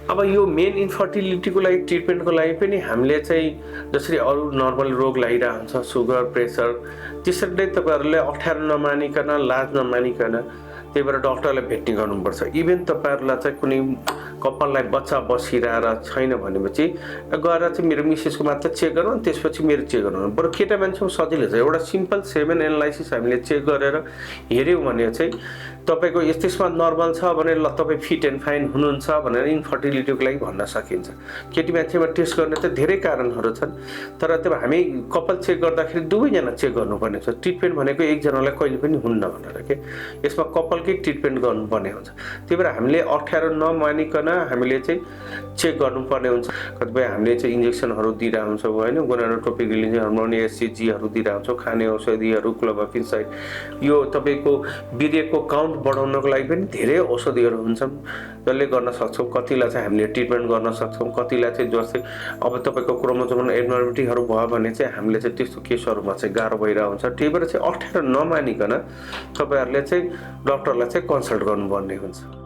अब यो मेन इन्फर्टिलिटीको लागि ट्रिटमेन्टको लागि पनि हामीले चाहिँ जसरी अरू नर्मल रोग लागिरहेको हुन्छ सुगर प्रेसर त्यसरी नै तपाईँहरूले अप्ठ्यारो नमानिकन लाज नमानिकन त्यही भएर डक्टरलाई भेट्ने गर्नुपर्छ। इभन तपाईँहरूलाई चाहिँ कुनै कपाललाई बच्चा बसिरहेर छैन भनेपछि गएर चाहिँ मेरो मिसेसको मात्र चेक गरौँ त्यसपछि मेरो चेक गरौँ। बरु केटा मान्छेको सजिलो छ, एउटा सिम्पल सेमेन एनालाइसिस हामीले चेक गरेर हेऱ्यौँ भने चाहिँ तपाईँको त्यसमा नर्मल छ भने ल तपाईँ फिट एन्ड फाइन हुनुहुन्छ भनेर इन्फर्टिलिटीको लागि भन्न सकिन्छ। केटी मान्छेमा टेस्ट गर्ने त धेरै कारणहरू छन्, तर त्यो हामी कपाल चेक गर्दाखेरि दुवैजना चेक गर्नुपर्ने छ। ट्रिटमेन्ट भनेको एकजनालाई कहिले पनि हुन्न भनेर के यसमा कपालकै ट्रिटमेन्ट गर्नुपर्ने हुन्छ। त्यही भएर हामीले अप्ठ्यारो नमानिकन हामीले चाहिँ चेक गर्नुपर्ने हुन्छ। कतिपय हामीले चाहिँ इन्जेक्सनहरू दिइरहेको हुन्छौँ होइन, गोनाडोट्रोपिक रिलिजिङ हार्मोन एससिजीहरू दिइरहेको हुन्छौँ, खाने औषधिहरू क्लोबोकिनसाइड। यो तपाईँको वीर्यको काउन्ट बढाउनको लागि पनि धेरै औषधिहरू हुन्छन् जसले गर्न सक्छौँ। कतिलाई चाहिँ हामीले ट्रिटमेन्ट गर्न सक्छौँ, कतिलाई चाहिँ जस्तै अब तपाईँको क्रोमोसोमल एब्नर्मलिटीहरू भयो भने चाहिँ हामीले चाहिँ त्यस्तो केसहरूमा चाहिँ गाह्रो भइरहेको हुन्छ। त्यही भएर चाहिँ अप्ठ्यारो नमानिकन तपाईँहरूले चाहिँ डक्टरलाई चाहिँ कन्सल्ट गर्नुपर्ने हुन्छ।